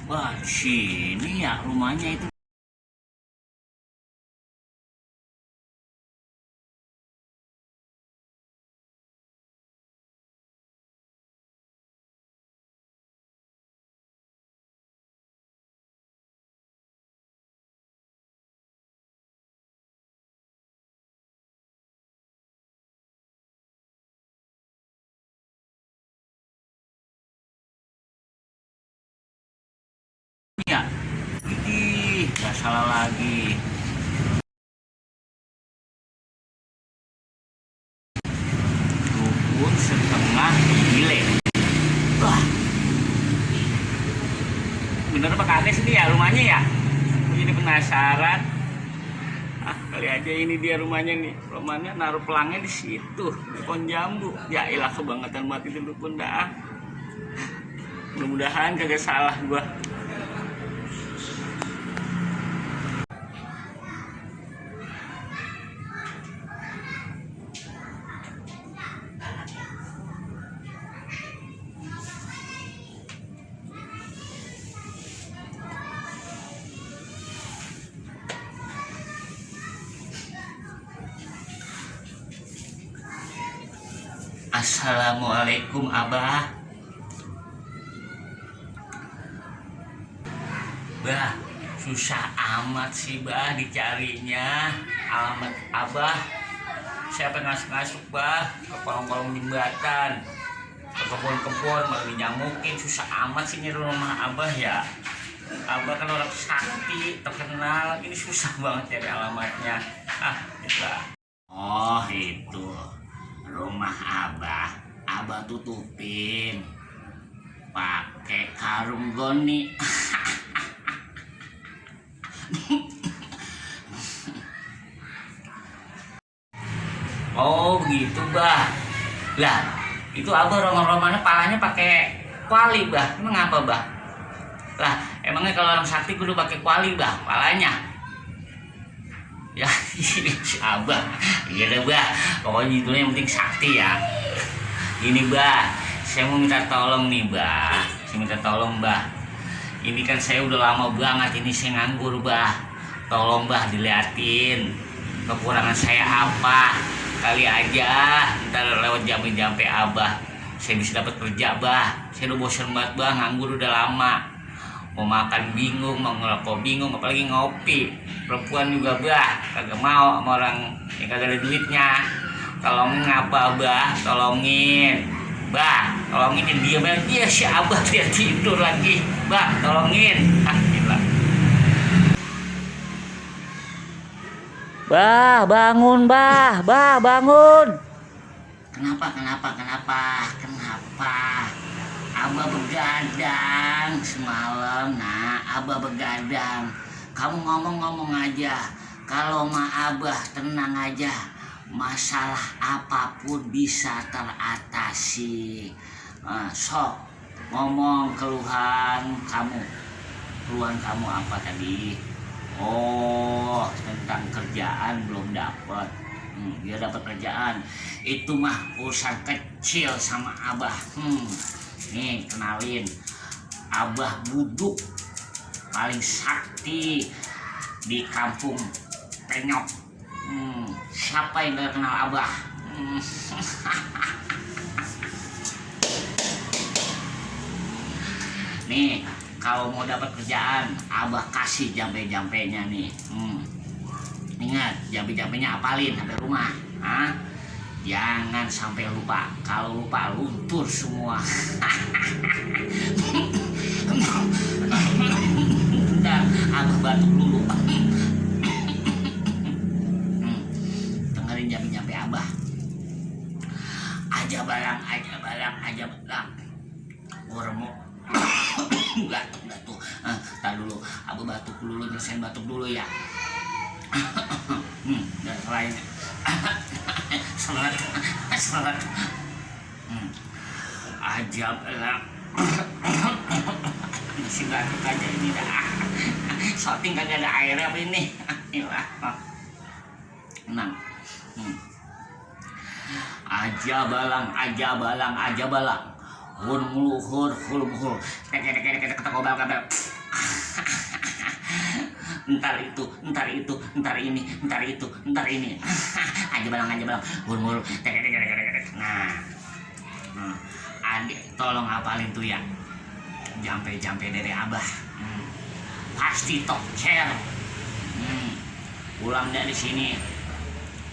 Wah, sini ya rumahnya itu. Ya, ini nggak salah lagi. Dukun setengah gile. Wah, bener apa kagak sih ya rumahnya ya? Aku jadi penasaran. Ah, kali aja ini dia rumahnya nih. Rumahnya naruh pelangnya di situ, di pohon jambu. Ya ilah kebangetan banget itu dukun dah. Mudah-mudahan kagak salah gua. Assalamualaikum Abah. Bah, susah amat sih bah dicarinya alamat Abah. Siapa ngasuk-ngasuk bah ke kolong-kolong jembatan, ke kebun-kebun malah dinyamukin. Susah amat sih nyari rumah Abah ya. Abah kan orang sakti terkenal, ini susah banget cari alamatnya. Ah, itulah. Oh itu rumah Abah. Abah tutupin pakai karung goni. Oh begitu bah. Lah itu Abah roman-romannya palanya pakai kuali bah. Emang apa bah? Lah emangnya kalau orang sakti kudu pakai kuali bah palanya? Ya ini si Abah. Iya deh bah. Pokoknya itu yang penting sakti ya. Ini bah, saya mau minta tolong nih bah. Saya minta tolong bah. Ini kan saya udah lama banget ini saya nganggur bah. Tolong bah diliatin kekurangan saya apa. Kali aja ntar lewat jampe Abah saya bisa dapat kerja bah. Saya udah bosan banget bah, nganggur udah lama. Mau makan bingung, mau ngerokok bingung, apalagi ngopi. Perempuan juga bah, kagak mau sama orang yang kagak ada duitnya. Tolongin apa bah, tolongin bah, tolongin dia dia si Abah dia tidur lagi bah, tolongin. Ah gila. Bah, bangun bah, bah bangun. Kenapa? Abah begadang semalam, nah Abah begadang. Kamu ngomong-ngomong aja, kalau ma Abah tenang aja, masalah apapun bisa teratasi. Sok ngomong keluhan kamu. Keluhan kamu apa tadi? Oh, tentang kerjaan belum dapat. Dia dapat kerjaan. Itu mah urusan kecil sama Abah. Nih kenalin, Abah Buduk paling sakti di kampung Penyok. Siapa yang gak kenal Abah? Nih kalau mau dapat kerjaan Abah kasih jampe-jampenya nih. Ingat jampe-jampenya apalin sampai rumah. Jangan sampai lupa. Kalau lupa luntur semua. Bentar, Abah batuk dulu. Dengerin jampe-jampe Abah. Aja balang. Ormo. Enggak tuh. Tar dulu, Abah batuk dulu, nyelesain batuk dulu ya. Dan selain selat aja balang. Masih batuk aja ini dah. Shooting kagak ada air apa ini? Inilah. Tenang. Aja balang. Hur muluhur. Kata kobal. ntar itu, ntar itu, ntar ini, ntar itu, ntar ini. Aja balang, mulu. Nah, adik tolong hafalin tuh ya, jampe-jampe dari abah. Pasti top share. Pulang dari sini,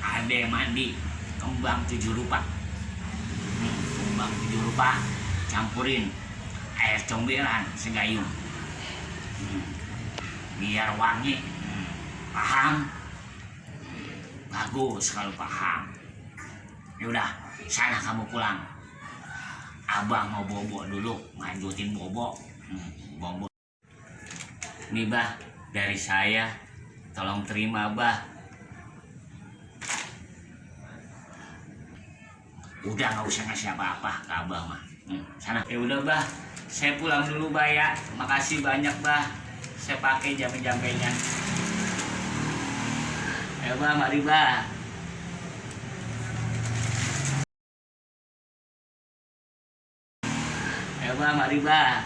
ade mandi kembang 7 rupa. Kembang 7 rupa campurin air comberan segayung, biar wangi. Paham? Bagus kalau paham. Yaudah, sana kamu pulang. Abang mau bobo dulu, lanjutin bobo. Bobo. Nih bah, dari saya, tolong terima bah. Udah nggak usah ngasih apa-apa ke abah mah. Sana. Ya udah bah, saya pulang dulu bah ya. Makasih banyak bah. Saya pakai jampe-jampenya. Ayo bah, mari bah. Ayo bah, mari bah.